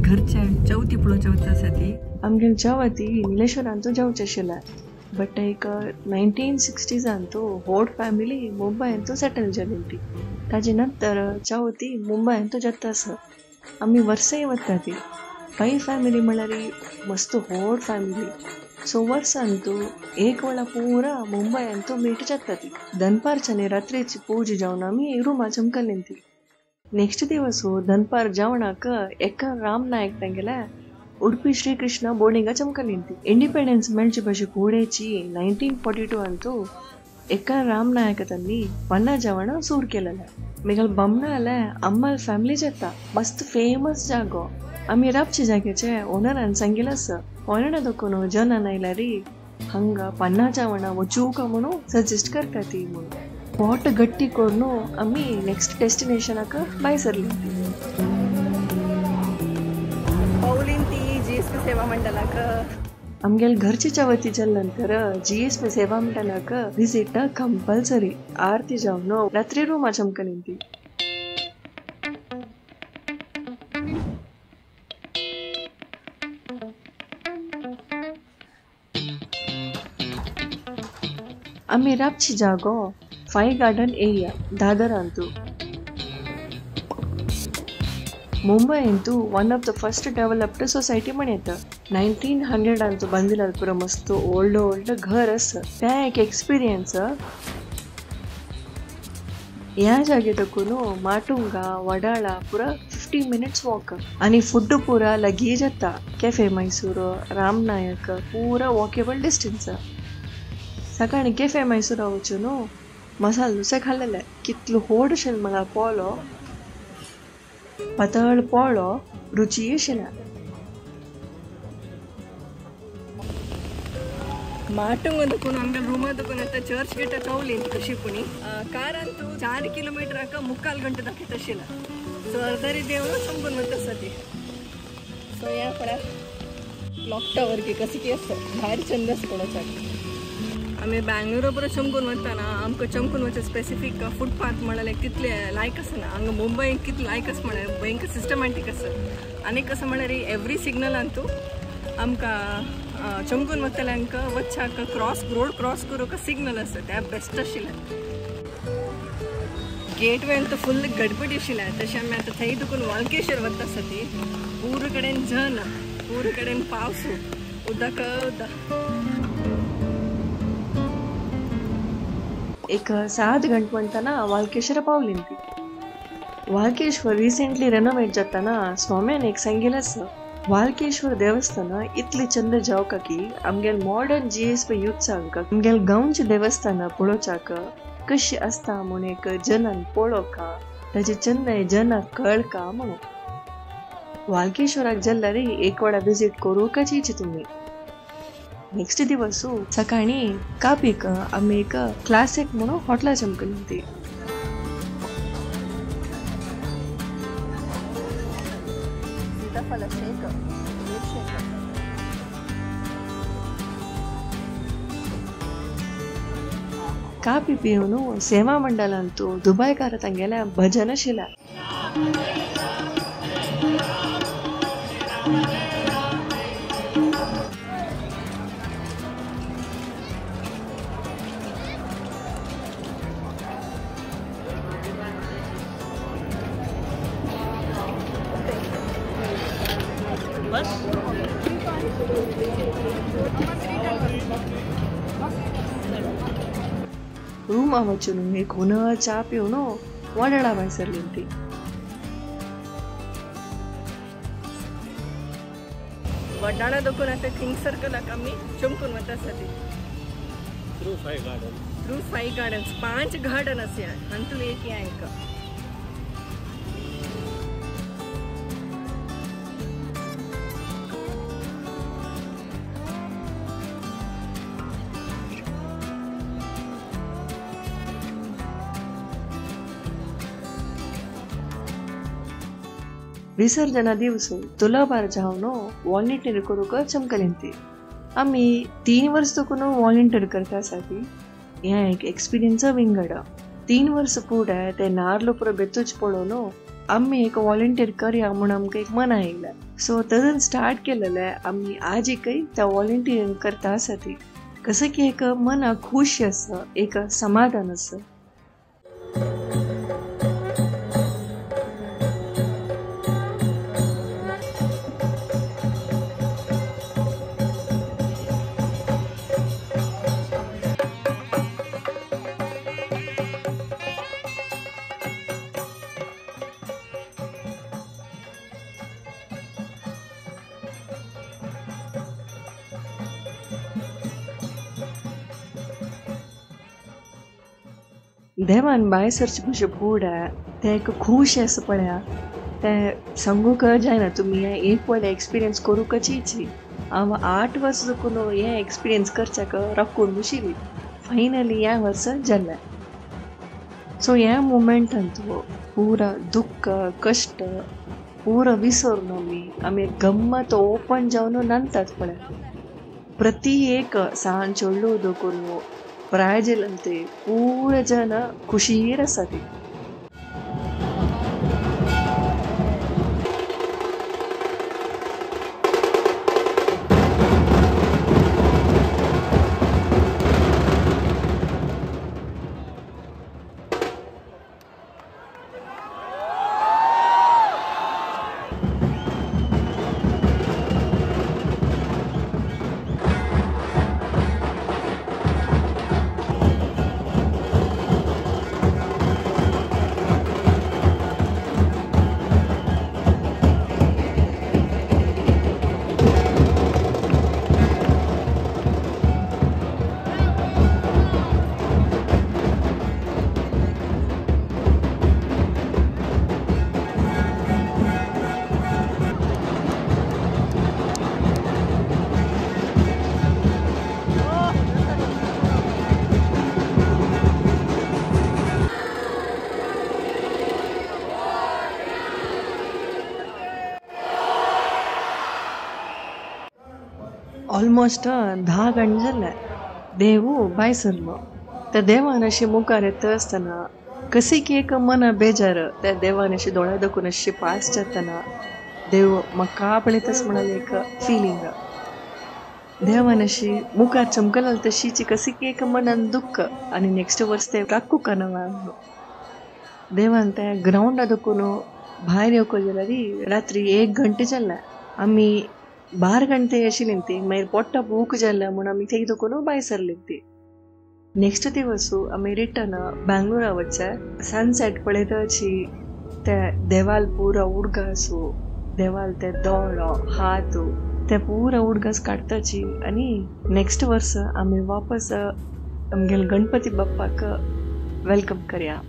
घरचे चवथी पळोवच्या वता आसा ती. आमगेले चवथी निलेश्वरांतू जावचें आशिल्लें, बट एक 1960s व्हड फॅमिली मुंबयंतू सेटल जाली ती. ताजे नंतर चवथी मुंबयंतू जाता आसा. आमी वर्सांय वता ती. पै फॅमिली म्हळ्यार मस्त व्हड फॅमिली. सो वर्सांतू एक वेळा पुरा मुंबयंतू मीट जाता ती. दनपारच्यानी रात्रीची पूजा जावन आमी रुमा चमकली ती. नेक्स्ट दिवस दनपार जेवणाक एका राम नायक तांगेले उडपी श्रीकृष्ण बोर्डिंगा चमकली ती. इंडिपेंडन्स मेळचे भाशे घोडेची 1942 अंतू एका राम नायक तांणी पन्ना जेवण सूर केलेले. मेगल बमनाले अम्माल फॅमिली जाता. मस्त फेमस जागो. आमी राबचे जाग्याचे ओनरान सांगिल्लें आसा, फॉरेना दोकून जनान आयल्यार हांगा पन्ना जेवणा वचूंक म्हणून सजेस्ट करता ती म्हणून. पोट गट्टी करून आमी नेक्स्ट डेस्टिनेशनाक भायर सरली. पावलीन ती जीएसपी सेवा मंडळाक. आमगेले घरचे चवथी जाले नंतर जीएसपी सेवा मंडळाक विजीट कंपल्सरी. आरती जावन रात्री रुमा चमकली ती. आमी राबची जागो फाय गार्डन एरिया दादरांतू. मुंबयंतू one of the first developed society म्हणयता. 1900 अंतू ಬಂದಿಲ್ಲ ಪೂರ ಮಸ್ತ್ ಓಲ್ಡ್ ಓಲ್ಡ್ घर आसा. तें एक एक्सपिरियन्स. ह्या जागे तकून माटुंगा वडाळा पुरा 50 मिनट्स वॉक आनी फूड पुरा लागीं जाता. कॅफे मैसूर राम नायक पुरा वॉकेबल डिस्टन्स. सकाळी कॅफे मैसूरा वचून मसाला डोसा खाल्लेले. कितलो होड आशिल्लो म्हळ्यार पोलो, पातळ पोळो, रुची आशिल्लें. माटुंग ದಕ್ಕೂನು ಆಮೇಲೆ ರೂಮ ದಕ್ಕೂನು ಅಂತ ಚರ್ಚ್ ಗೇಟ್ ಚೌಲಿ ಅಂತ ಕಶಿಪುಣಿ ಕಾರ್ ಅಂತೂ 4 ಕಿಲೋಮೀಟರ್ ಹಾಕ 3.25 ಗಂಟೆ ದಕ್ಕೆ ತಶಿಲ್ಲ. ಸೊ ಅರ್ಧರಿ ದೇವರು ಚಂಬನ್ ಮತ್ತೆ ಸತಿ. ಸೊ ಯಾ ಪಡ ಕ್ಲಾಕ್ ಟವರ್ಗೆ ಕಸಿಕೆ ಭಾರಿ ಚಂದ ಕೊಡೋಚಾಕ. ಆಮೇಲೆ ಬ್ಯಾಂಗ್ಳೂರೊಬ್ಬರು ಚಮಕೂನ್ ವತ್ತಾನ ಆಮ್ಕ ಚಮಕೂನ್ ವಚ್ಚ ಸ್ಪೆಸಿಫಿಕ್ ಫುಟ್ಪಾತ್ म्हळ्यार तितले लायक आसना. हांगा मुंबय कितले लायक आसा म्हळ्यार भयंकर सिस्टमॅटीक आसा. आनी कसं म्हळ्यार एवरी सिग्नलांतू आमकां चमकून वतल्यांक वच्चाक क्रॉस रोड क्रॉस करूंक सिग्नल आसा त्या बेस्ट आशिल्लें. गेटवे अंतू फुल गडबडी आशिल्लें. तशें आमी आतां थंय दुकून वालकेश्वर वता आसा ती पूर कडेन जन, पूर कडेन पावस, उदक उदक. एक 7 गंटे म्हणटाना वालकेश्वर पावली ती. वालकेश्वर रिसेंटली रेनोवेट जाताना स्वाम्यान एक सांगिल्लें आसा, वालकेश्वर देवस्थान इतली चंद जावका की आमगेले मॉडर्न जीएसपी युथांक आमगेले गांवचे देवस्थान पळोवच्याक कशी आसता म्हूण एक जनान पळोवका, ताजे चंद जनाक कळका म्हणून. वालकेश्वराक जाल्यार एक वेळा विजीट करूंकाची तुमी. नेक्स्ट दिवस सकाळी कापीक आमी एक क्लासिक म्हणून हॉटेला चमकली ती. ಕಾಪಿ ಪಿಯೋನು ಸೇವಾ ಮಂಡಲ ಅಂತೂ ದುಬೈಕಾರ ತಂಗೆಲ ಭಜನ ಶಿಲ. रूम वचून एक हुन चा पिवन वडाळा भायर सरली ती. वडाळा दोकून आतां किंग सर्कलाक आमी चमकून वता आसा ती. Through 5 garden, through 5 gardens, 5 garden आसा हातूंत एक हें एक. विसर्जना दिवस तुलाभार जावन वॉलंटियर करूंक चमकली. आमी 3 वर्स तकून वॉलंटियर करता आसा ती. हें एक एक्सपिरियन्स विंगड. 3 वर्स फुडें ते नार्ल पुरो बेतूच पळोवन आमी एक वॉलंटियर करया म्हूण आमकां एक मना येयलें. सो तजन स्टार्ट केलेलें आमी आजिकय त्या वॉलंटियरींग करता आसा ती. कसं की एक मना खुश आसा, एक समाधान आसा. देवान भायर सरचे कशें फुडें तें एक खूश आसा पळया, तें सांगूंक जायना. तुमी हें एक पयलें एक्सपिरियन्स करूंकच. हांव 8 वर्सां साकून हें एक्सपिरियन्स करच्याक राखून बशिल्ली, फायनली ह्या वर्सा जालें. सो ह्या मुमेंटांत पुरा दुख्ख कश्ट पुरा विसरून आमी गम्मत ओपन जावन नंतात पळय. प्रति एक सान चेडूं दकून प्रायजेलंते पूरा जन खुशीर आसा ती. ऑलमोस्ट 10 गंटे जालें. देवू भायर सरलो. त्या देवान अशें मुखार येता आसतना कशी की एक मना बेजार, त्या देवान अशें दोळे दाखोवन अशें पास जातना देव म्हाका पळयताच म्हणाले एक फिलींग. देवान अशी मुखार चमकलाल तशीची कशी की एक मनान दुख्ख आनी नेक्स्ट वर्स ते राखूंक ना. देवान त्या ग्रावंडा दाखोवन भायर येवंक जाल्यार रात्री 1 घंटे जालें. आमी 12 घंटे आशिल्लीं ती, मागीर पोट्टा भूक जाल्या म्हूण आमी थंय दकून भायर सरलीं ती. नेक्स्ट दिवस आमी रिटर्न बेंगलोरा वचचे. सनसेट पळयताची ते देवाल पुरा उडगास, देवाल ते दोळो हात ते पुरा उडगास काडटाची. आनी नेक्स्ट वर्स आमी वापस आमगेले गणपती बाप्पाक welcome करया.